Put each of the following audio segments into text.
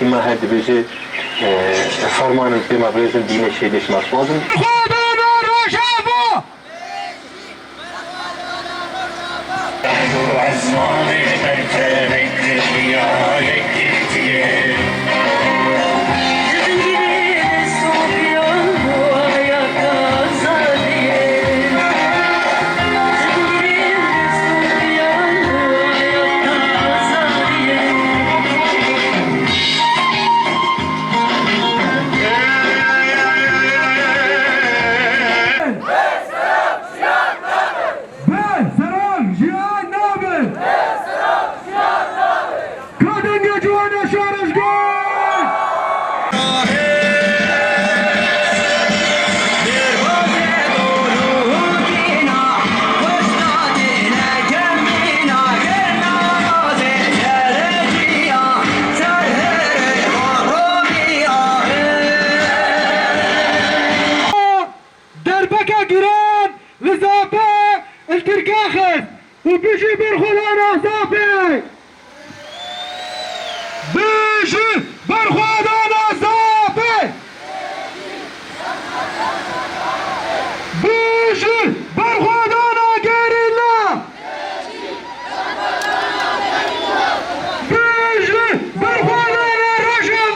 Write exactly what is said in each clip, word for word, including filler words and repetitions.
Îma her dibêje, e, fermanin pê me birêzin, dînê şêdê şima spazin. Xwedana Rojava! Bi seran jiyan nabe. Ka dengê ciwana şareşger. Derbeke giran li Zapê li Tirka xist û bijî berxwedana Zapê! Bijî berxwedana Zapê! Bijî berxwedana gerîla! Bijî berxwedana Rojava!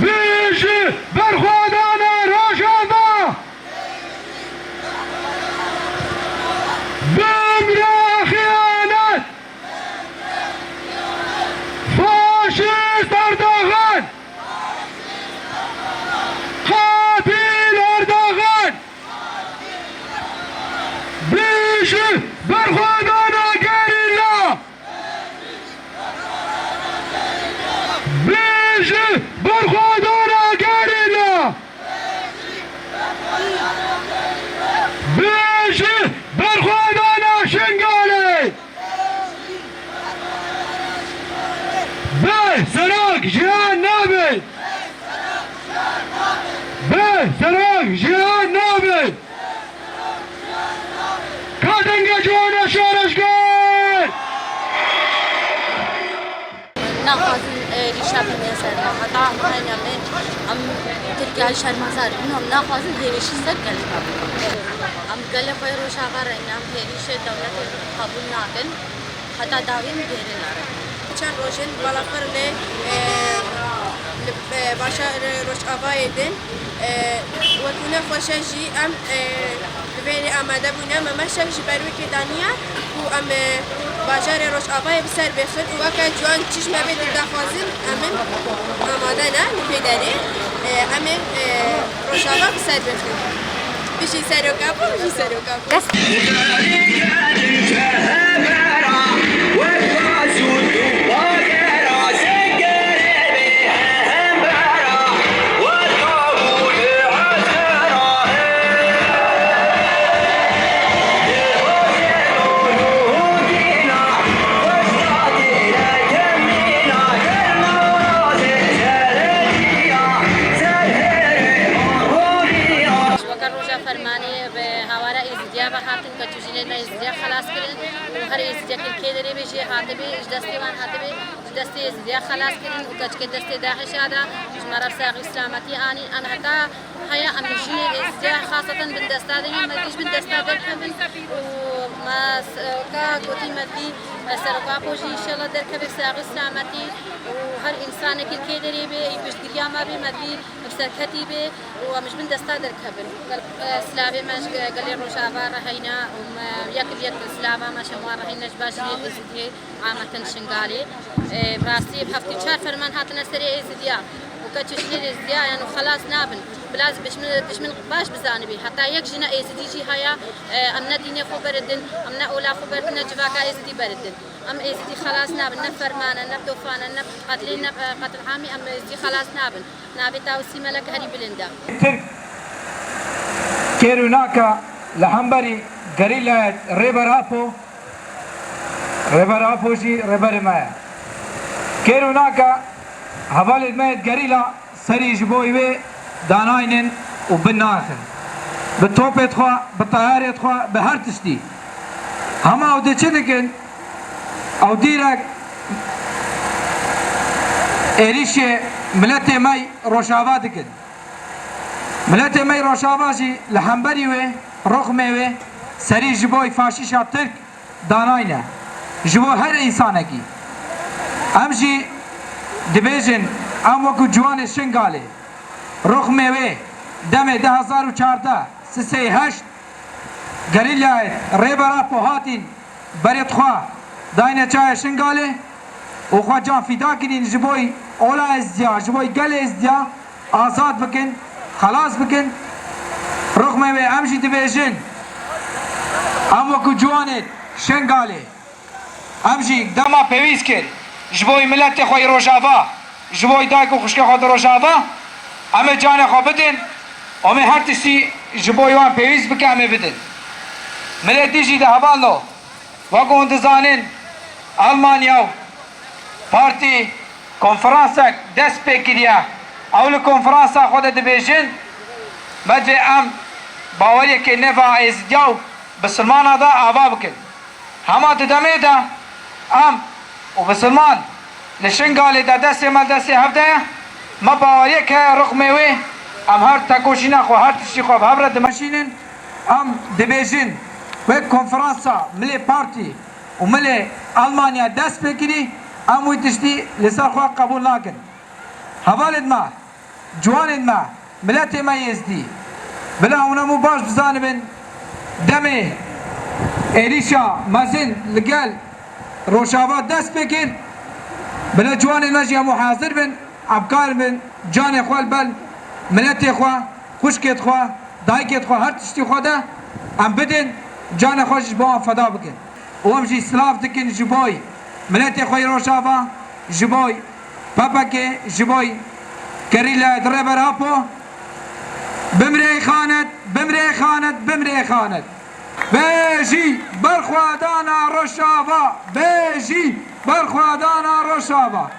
Bijî berxwedana Rojava! Bimre xiyanet! Faşîst Erdogan! Qatil Erdogan! Bijî berxwedana gerîla! Bijî berxwedana gerîla! Bijî berxwedana Şingalê! Bi serak jiyan nabe! Bi serak jiyan nabe! Ka dengê ciwana şareşger! Naxwazin êrîşa bîne ser me. Heta heyna me em Tirkiya şermezar bûn, em naxwazin hêrîşî ser gelê me bikin. Em gelê xwe yê Rojava re ne, em hêrîşê dewletê qebûl nakin. Heta dawî em dêrê nare. Çend rojên balafirnê, e, li, e, bajarê Rojavayê din, e, wekî ne xweşe jî em, e, li vê rê amade bûne. Me meşek ji ber wê kê daniye ku em, e, bajarê Rojavayê bi ser bêxin û weke ciwan çi ji me bê didaxwazin, em in amade ne li vê derê, e, em ê, e, Rojava bi ser bêxin. Bijî seroka bo, bijî seroka bo. Dest Ji weke roja fermanê bi hawara Êzidiya ve hatin, keçûjinên me Êzidiya xelas kirin û her Êzidiyekî li kê derê bê jê hatibê, ji destê wan hatibê, ji destê Êzidiya xelas kirin û keçikê destê DAIŞ'a de ji me re bi saxî û silametî anîn. Em heta heya em jinên Êzidiya xaseten bin desta de ne, me dî ji bin desta derkevin û me s-, ka gotî me dî, e, Seroka Apo jî înşallah derkeve bi saxî û silametî û her însanekî li kê derê bê, ê piştgiriya me bê, me dî bi serketî bê û em ji bin desta derkevin. Gel-, e, silavê me ji ge-, gelê Rojava re heyne û me yek li yek silava me ji wan re heyne ji ber jinên Êzidiyê. Ametin Şingalê. E, bi rastî bi heftê çar ferman hatine serê Êzidiya û keçê jinên Êzidiya, yani, xelas nabin. Bila dijmin, dijmin baş bizanibî. Heta yek jina Êzidî jî haya, e, em ne dînê xwe beridin, em ne ola xwe beridin, ne civaka Êzidî beridin. Em Êzidî xelas nabin, ne fermane, ne bi tofane, ne bi qetlê, ne bi, e, qetilhamî, em Êzidî xelas nabin. Navê te Wesî Melek herî bilind e. Tirk Kêr û naka li hemberî gerîlayê Rêber Apo, Rêber Apo jî rêberê me ye. Kêr û naka hevalên me yê gerîla serî ji bo wê danaynin û bin naxin. Bi topê xwe, bi teyarê xwe, bi her tiştî. Hema ew dê çi dikin? Ew dîrek êrîşê miletê me yê Rojava dikin. Miletê me yê Rojava jî li hemberî wê, rixmê wê serî ji bo faşîşa Tirk danayne. Ji bo her însanekî. Em jî dibêjin, em wekî ciwanê Şingalê, rixmê wê demê du hezar û çardeh, sisê heşt, gerîlayê Rêber Apo hatîn berê xwe dayne çayê Şingalê û xwe can fîda kirîn ji bo ola Êzdiya, ji bo gelê Êzdiya azad bikin, xelas bikin. Rixmê wê em jî dibêjin, em wekî ciwanê Şingalê, em jî dema pêwîst kir ji bo miletê xwe yê Rojava, ji bo dayik û xwişkê xwe di Rojava, em ê canê xwe bidin, em ê her tiştî ji bo wan pêwîst bike, em ê bidin. Milê dî jî di hevalno, wek hûn dizanin, Almanya û partî konferansek dest pê kiriye. Ew li konferansa xwe de dibêjin, me divê em baweriyekê nêva Êzidiya û Bisilmana de ava bikin. Hema di demê de em û Bisilman li Şingalê de destê me destê hev de ye. Me baweriyek heye rixmê wê em her tekoşîna xwe, her tiştî xwe bi hev re dimeşînin. Em dibêjin, wek konferansa milê partî û milê Almanya dest pê kirî, em wî tiştî li ser xwe qebûl nakin. Hevalên me, ciwanên me, miletê me yê Êzdî, bila hûn hemû baş bizanibin, demê êrîşa mezin li gel Rojava dest pê kir, bila ciwanên me jî hemû hazir bin, em karibin canê xwe li ber miletê xwe, xwişkê xwe, dayikê xwe, her tiştî xwe de em bidin, canê xwe jî ji bo wan feda bikin. Û em jî silav dikin ji bo miletê xwe yê Rojava, ji bo P P K, ji bo gerîlayê Rêber Apo. Bimrê xanet, bimrê xanet, bimrê xanet. Bê jî berxwedana Rojava, bê jî berxwedana Rojava.